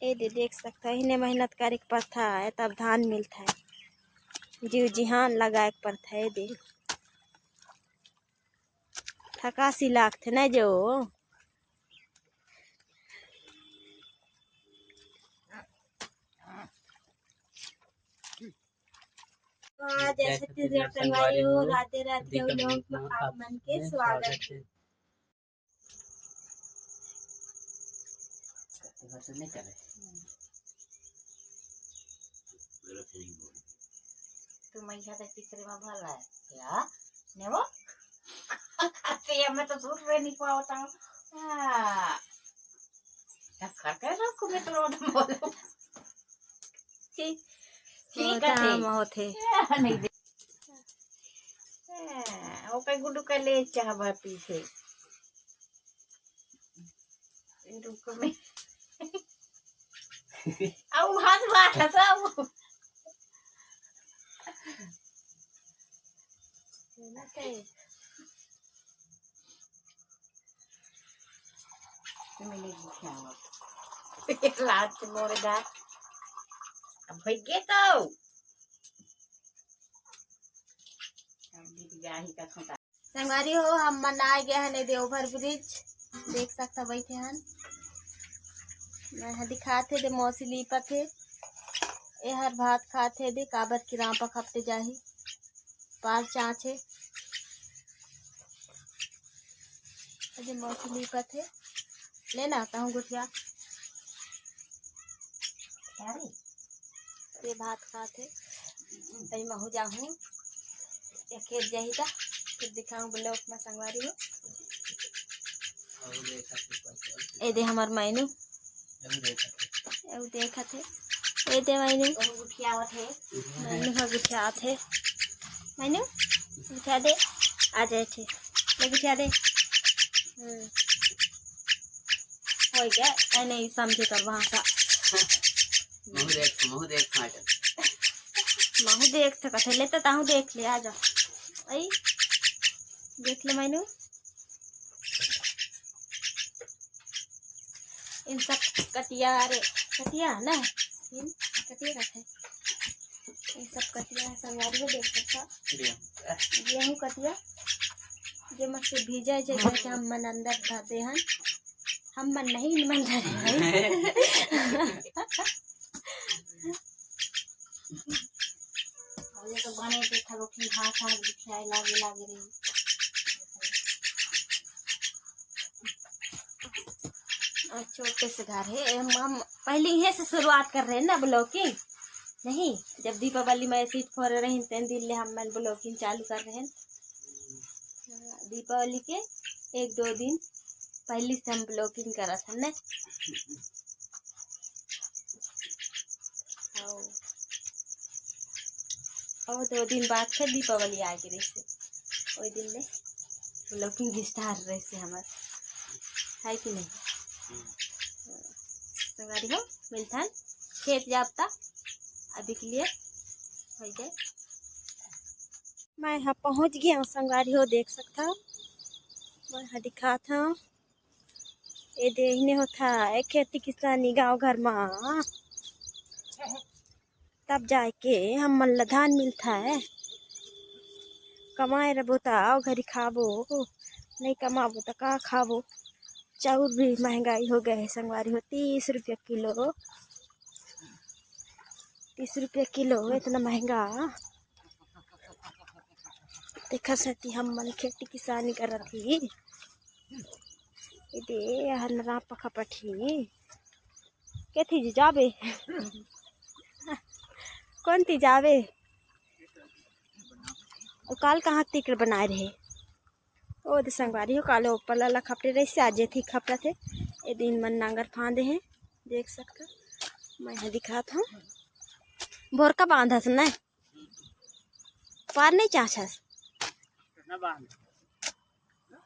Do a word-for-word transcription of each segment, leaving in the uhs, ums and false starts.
ए दे, देख सकथव, एहने मेहनत करे के पड़थे, तब धान मिलथे। जीव जिहान लगाए के पड़थे। ए दे, थकासी लागथे न जो। तो जय छत्तीसगढ़ संगवारी हो, राधे राधे, आप मन के स्वागत हे। तू मैया के चित्र में भला है क्या? नेवो? खाते हैं, मैं तो सुन रहे नहीं पावता हूँ। हाँ। तब करते रहो, कुबे तो रोड में बोलो। ठीक, ठीक है, ठीक। होथे। नहीं दे। हाँ, ओकर गुड्डू का ले चाहबा पीछे। रुको में। अब हाथ बात है सब। ना कहे। तुम नहीं दिखाओ। लाज मोर दा। अब भैगे तो। अब दीदी आही का खोता। संगवारी हो, हम मन आ गए हन एदे over bridge, देख सकथव बैठे हन। मैं ह दिखात हे दे मौसी लीपत हे, एहर भात खात हे दे, काबर कि रांपा खपटे जाही, पार चाँच हे। अरे मौसी लीपत हे, लेना तहूँ गुठिया। ये भात खात हे, तई महू जाहूँ, या खेत जाही ता, फिर दिखाऊँ vlog में संगवारी हो। ए दे हमर मैनू, ए देखत हे, ए दे मैनू, मैनू ह गुठियात हे, मैनू गुठिया दे, आ जाए थे, ले गुठिया दे। हम्म। हो गया, ए नहीं समझे कर भाषा। महू देख, महू देख, फाटल। महू देख सकत हे, ले तो ताहू देख ले, आ जा। आई, देख ले मैनू। इन सब कटिया, अरे कटिया ना, इन कटिया कथे। ये सब कटिया है, संगवारी हो देख सकता। गेहूं कटिया, जे मत से भीजा जे करके हम मन अंदर धर दे हन। हम मन नहीं, मन धरे हैं। और ये तो बने के खलो की भाषा लिखाए लागे लागे रही। और छोटे से घर है, हम, हम पहले इहे से शुरुआत कर रहे हैं ना vlogging। नहीं, जब दीपावली में सीट फोरे रहिन, तेन दिन ले हम मन vlogging चालू कर रहे हैं। हाँ, दीपावली के एक दो दिन पहले से हम vlogging करत हन ने। हाँ। और दो दिन बाद फिर दीपावली आ गई रहिसे, ओई दिन ले vlogging start रहिसे हमर, है कि नहीं? संगवारी हो, मिलथन खेत जाब ता, अभी के लिए हो जाए। मैं हा पहुँच गया हूँ संगवारी हो, देख सकता हूँ, मैं हा दिखात हूँ। ए दे एहने होथा, ए खेती किसानी गाँव घर मा, तब जाए के हम मन ला धान मिलथा है। कमाए रबो त आओ घरी खाबो, नहीं कमाबो त का खाबो? चाउर भी महंगाई हो गए है संगवारी हो, तीस रुपया किलो, तीस रुपया किलो, इतना महंगा। तेखर सेती हम मन खेती किसानी करत ही। ए दे, एहर रांपा खपटही। केथी जी जाबे? कौन ती जाबे? अउ काल कहाँ तिकड़ बनाए रहे? ओ दे संगवारी हो, काले ऊपर लाला खपटे रहिसे, आज एथी खपटत हे। ए दिन मन नांगर फांदे हे, देख सकथव। मैं हा दिखात हूँ। भोरका बांधस न, पार नहीं चाँचस।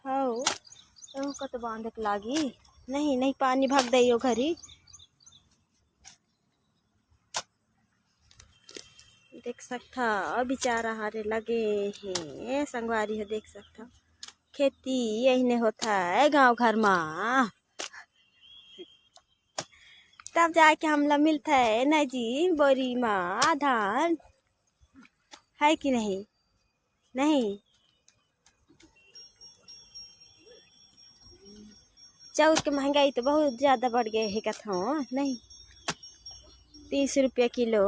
हौ, तहु का तो बांधे के लागी। नहीं, नहीं, पानी भग दई ओ घरी। देख सकथव, बेचारा हरे लगे हे, संगवारी हो, देख सकथव। खेती एहने होथा है गाँव घर मा। तब जाके हमला मिलथे न जी बोरी मा धान, है कि नहीं? नहीं, चाउर के महंगाई तो बहुत ज्यादा बढ़ गए हे कथों, नहीं, तीस रुपया किलो।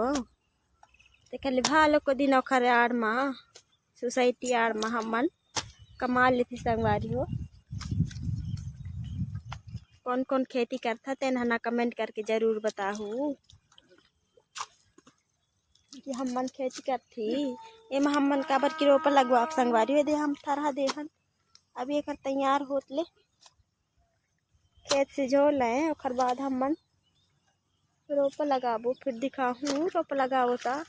ते खाली भालो को दिन ओखर आड़ मा, सोसाइटी आड़ मा हमन कमा लेथे संगवारी हो। कौन कौन खेती करथा तेन ह ना कमेंट करके जरूर बताहू कि हमन खेती करथी। एमा हमन काबर कि रोपा लगवाब संगवारी हो, दे हम थरहा देहन। अभी एकर तैयार होत ले खेत से झोर लें, ओकर बाद हमन रोपा लगाबो, फिर दिखाहूँ रोपा लगाबो त।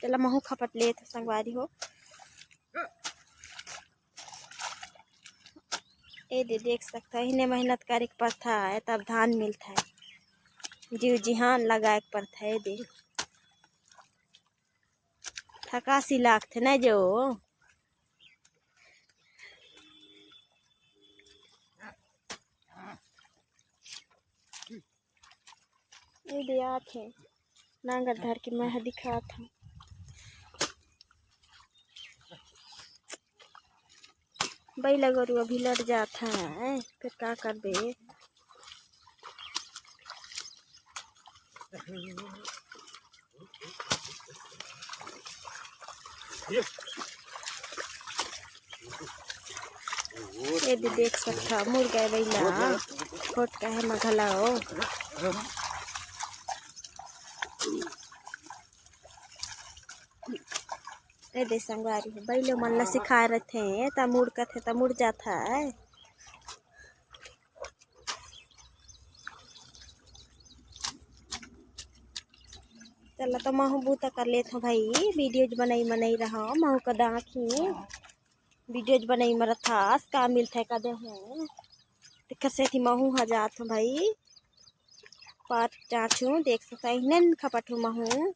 तेला महू खपट लेत संगवारी हो। ए दे देख सकथव, इहने मेहनत करे के पड़थे, तब धान मिलथे। जीव जिहान लगाए के पड़थे। ए दे थकासी लागथे न जो। ए दे आथे नांगर धर के मैं ह दिखात हूँ। बइला गोरु अभी लड़ जात है, फिर का करबे? ये भी देख सकता मुर्गा बइला फोट का है मघला हो। ए दे संगवारी हो, बइलो मन ला सिखाए रथे, त मुड़ कथे, त मुड़ जात है। चला, त महू बूता कर लेत हूँ भाई, वीडियोज बनाई म नइ रहा, महू का दाँत ही वीडियोज बनाई म रथास, का मिलथे का देहूँ, तेकर सेती महू ह जात हूँ भाई। पात चाँचू देख सकता, इहने खपत हूँ महू।